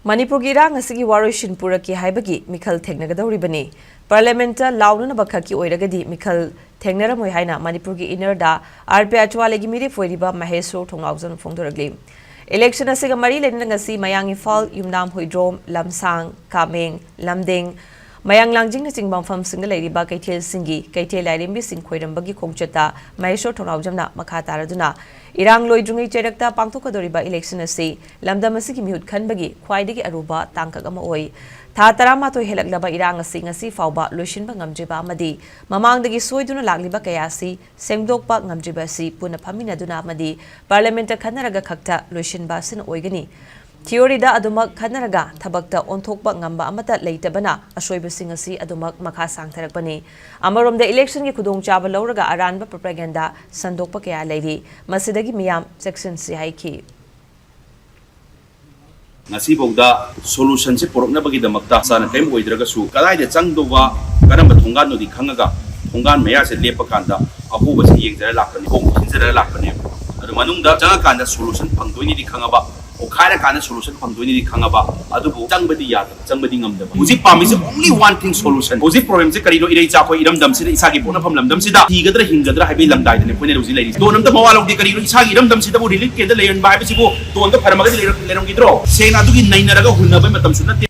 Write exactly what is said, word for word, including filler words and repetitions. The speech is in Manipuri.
ꯃꯅꯤꯄꯨꯔꯒꯤ ꯏꯔꯥꯡ ꯑꯁꯤꯒꯤ ꯋꯥꯔꯣꯏꯁꯤꯟ ꯄꯨꯔꯛꯀꯦ ꯍꯥꯏꯕꯒꯤ ꯃꯤꯈꯜ ꯊꯦꯡꯅꯒꯗꯧꯔꯤꯕꯅꯤ꯫ ꯄꯥꯔꯂꯤꯌꯥꯃꯦꯟꯠꯇ ꯂꯥꯎꯅꯅꯕ ꯈꯛꯀꯤ ꯑꯣꯏꯔꯒꯗꯤ ꯃꯤꯈꯜ ꯊꯦꯡꯅꯔꯝꯃꯣꯏ ꯍꯥꯏꯅ ꯃꯅꯤꯄꯨꯔꯒꯤ ꯏꯟꯅꯔꯗ ꯑꯥꯔ ꯄꯤ ꯑꯆ꯭ꯋꯥꯂꯦꯒꯤ ꯃꯤꯔꯦꯞ ꯑꯣꯏꯔꯤꯕ ꯃꯍꯦꯁꯣꯔ ꯊꯣꯡꯅꯥꯎꯖꯝ ꯐꯣꯡꯗꯣꯔꯛꯂꯤ꯫ ꯏꯂꯦꯛꯁꯟ ꯑꯁꯤꯒ ꯃꯔꯤ ꯂꯩꯅꯅ ꯉꯁꯤ ꯃꯌꯥꯡ ꯏꯝꯐꯥꯜ, ꯌꯨꯝꯅꯥꯝ ꯍꯨꯏꯗ꯭ꯔꯣꯝ, ꯂꯝꯁꯥꯡ, ꯀꯥꯃꯦꯡ, ꯂꯝꯗꯤꯡ, ꯃꯌꯥꯡ ꯂꯥꯡꯖꯤꯡꯅꯆꯤꯡꯕ ꯃꯐꯝꯁꯤꯡꯗ ꯂꯩꯔꯤꯕ ꯀꯩꯊꯦꯜꯁꯤꯡꯒꯤ ꯀꯩꯊꯦꯜ ꯂꯥꯏꯔꯦꯝꯕꯤꯁꯤꯡ ꯈꯣꯏꯔꯝꯕꯒꯤ ꯈꯣꯡꯆꯠꯇ ꯃꯍꯦꯁꯣꯔ ꯊꯣꯡꯅꯥꯎꯖꯝꯅ ꯃꯈꯥ ꯇꯥꯔꯗꯨꯅ ꯏꯔꯥꯡ ꯂꯣꯏꯗ꯭ꯔꯤꯉꯩ ꯆꯩꯔꯛꯇ ꯄꯥꯡꯊꯣꯛꯀꯗꯧꯔꯤꯕ ꯏꯂꯦꯛꯁꯟ ꯑꯁꯤ ꯂꯝꯗꯝ ꯑꯁꯤꯒꯤ ꯃꯤꯍꯨꯠ ꯈꯟꯕꯒꯤ ꯈ꯭ꯋꯥꯏꯗꯒꯤ ꯑꯔꯨꯕ ꯇꯥꯡꯀꯛ ꯑꯃ ꯑꯣꯏ꯫ ꯊꯥ ꯇꯔꯥꯃꯥꯊꯣꯏ ꯍꯦꯜꯂꯛꯂꯕ ꯏꯔꯥꯡ ꯑꯁꯤ ꯉꯁꯤ ꯐꯥꯎꯕ ꯂꯣꯏꯁꯤꯟꯕ ꯉꯝꯗ꯭ꯔꯤꯕ ꯑꯃꯗꯤ ꯃꯃꯥꯡꯗꯒꯤ ꯁꯣꯏꯗꯨꯅ ꯂꯥꯛꯂꯤꯕ ꯀꯌꯥ ꯑꯁꯤ ꯁꯦꯡꯗꯣꯛꯄ ꯉꯝꯗ꯭ꯔꯤꯕ ꯑꯁꯤ ꯄꯨꯟꯅ ꯐꯝꯃꯤꯟꯅꯗꯨꯅ ꯑꯃꯗꯤ ꯄꯥꯔꯂꯤꯌꯥꯃꯦꯟꯠꯇ ꯈꯟꯅꯔꯒ ꯈꯛꯇ ꯂꯣꯏꯁꯤꯟꯕ ꯑꯁꯤꯅ ꯑꯣꯏꯒꯅꯤ꯫ ꯊꯤꯑꯣꯔꯤꯗ ꯑꯗꯨꯃꯛ ꯈꯟꯅꯔꯒ ꯊꯕꯛꯇ ꯑꯣꯟꯊꯣꯛꯄ ꯉꯝꯕ ꯑꯃꯠꯇ ꯂꯩꯇꯕꯅ ꯑꯁꯣꯏꯕꯁꯤꯡ ꯑꯁꯤ ꯑꯗꯨꯃꯛ ꯃꯈꯥ ꯁꯥꯡꯊꯔꯛꯄꯅꯤ꯫ ꯑꯃꯔꯣꯝꯗ ꯏꯂꯦꯛꯁꯟꯒꯤ ꯈꯨꯗꯣꯡꯆꯥꯕ ꯂꯧꯔꯒ ꯑꯔꯥꯟꯕ ꯄ꯭ꯔꯣꯄꯥꯒꯦꯟꯗꯥ ꯁꯟꯗꯣꯛꯄ ꯀꯌꯥ ꯂꯩꯔꯤ꯫ ꯃꯁꯤꯗꯒꯤ ꯃꯤꯌꯥꯝ ꯆꯦꯛꯁꯤꯟꯁꯤ ꯍꯥꯏꯈꯤ꯫ ꯉꯁꯤꯐꯥꯎꯗ ꯁꯣꯂꯨꯁꯟꯁꯦ ꯄꯨꯔꯛꯅꯕꯒꯤꯗꯃꯛꯇ ꯆꯥꯅ ꯀꯔꯤꯝ ꯑꯣꯏꯗ꯭ꯔꯒꯁꯨ ꯀꯗꯥꯏꯗ ꯆꯪꯗꯧꯕ, ꯀꯔꯝꯕ ꯊꯣꯡꯒꯥꯟꯅꯣꯗꯤ ꯈꯪꯉꯒ ꯊꯣꯡꯒꯥꯟ ꯃꯌꯥꯁꯦ ꯂꯦꯞꯄ ꯀꯥꯟꯗ ꯑꯍꯣꯕꯁꯦ ꯌꯦꯡꯖꯔ ꯂꯥꯛꯄꯅꯤ, ꯈꯣꯡ ꯊꯤꯟꯖꯔ ꯂꯥꯛꯄꯅꯦꯕ꯫ ꯑꯗꯨ ꯃꯅꯨꯡꯗ ꯆꯪꯉꯀꯥꯟꯗ ꯁꯣꯂꯨꯁꯟ ꯐꯪꯗꯣꯏꯅꯤꯗꯤ ꯈꯪꯉꯕ, ꯑꯣꯈꯥꯏꯔꯀꯥꯟꯗ ꯁꯣꯂꯨꯁꯟ ꯐꯪꯗꯣꯏꯅꯤꯗꯤ ꯈꯪꯉꯕ, ꯑꯗꯨꯕꯨ ꯆꯪꯕꯗꯤ ꯌꯥꯗꯕ, ꯆꯪꯕꯗꯤ ꯉꯝꯗꯕ꯫ ꯍꯧꯖꯤꯛ ꯄꯥꯝꯃꯤꯁꯦ only one thing solution꯫ ꯍꯧꯖꯤꯛ ꯄ꯭ꯔꯣꯕ꯭ꯂꯦꯝꯁꯦ ꯀꯔꯤꯅꯣ? ꯏꯔꯩꯆꯥ ꯑꯩꯈꯣꯏ ꯏꯔꯝꯗꯝꯁꯤꯗ, ꯏꯁꯥꯒꯤ ꯄꯣꯛꯅꯐꯝ ꯂꯝꯗꯝꯁꯤꯗ ꯊꯤꯒꯗ꯭ꯔꯥ ꯍꯤꯡꯒꯗ꯭ꯔꯥ ꯍꯥꯏꯕꯒꯤ ꯂꯝꯗꯥꯏꯗꯅꯦ ꯑꯩꯈꯣꯏꯅ ꯍꯧꯖꯤꯛ ꯂꯩꯔꯤꯁꯦ꯫ ꯗꯣꯟ ꯑꯝꯇ ꯃꯋꯥ ꯂꯧꯗꯦ꯫ ꯀꯔꯤꯅꯣ ꯏꯁꯥꯒꯤ ꯏꯔꯝꯗꯝꯁꯤꯗꯕꯨ ꯔꯤꯂꯤꯐ ꯀꯦꯝꯞꯇ ꯂꯩꯔꯝꯕ ꯍꯥꯏꯕꯁꯤꯕꯨ ꯗꯣꯟꯗ ꯐꯔꯝꯃꯒꯗꯤ ꯂꯩꯔꯝ-, ꯂꯩꯔꯝꯈꯤꯗ꯭ꯔꯣ? ꯁꯦꯡꯅ ꯑꯗꯨꯒꯤ ꯅꯩꯅꯔꯒ ꯍꯨꯟꯅꯕꯒꯤ ꯃꯇꯝꯁꯨ ꯅꯠꯇꯦ꯫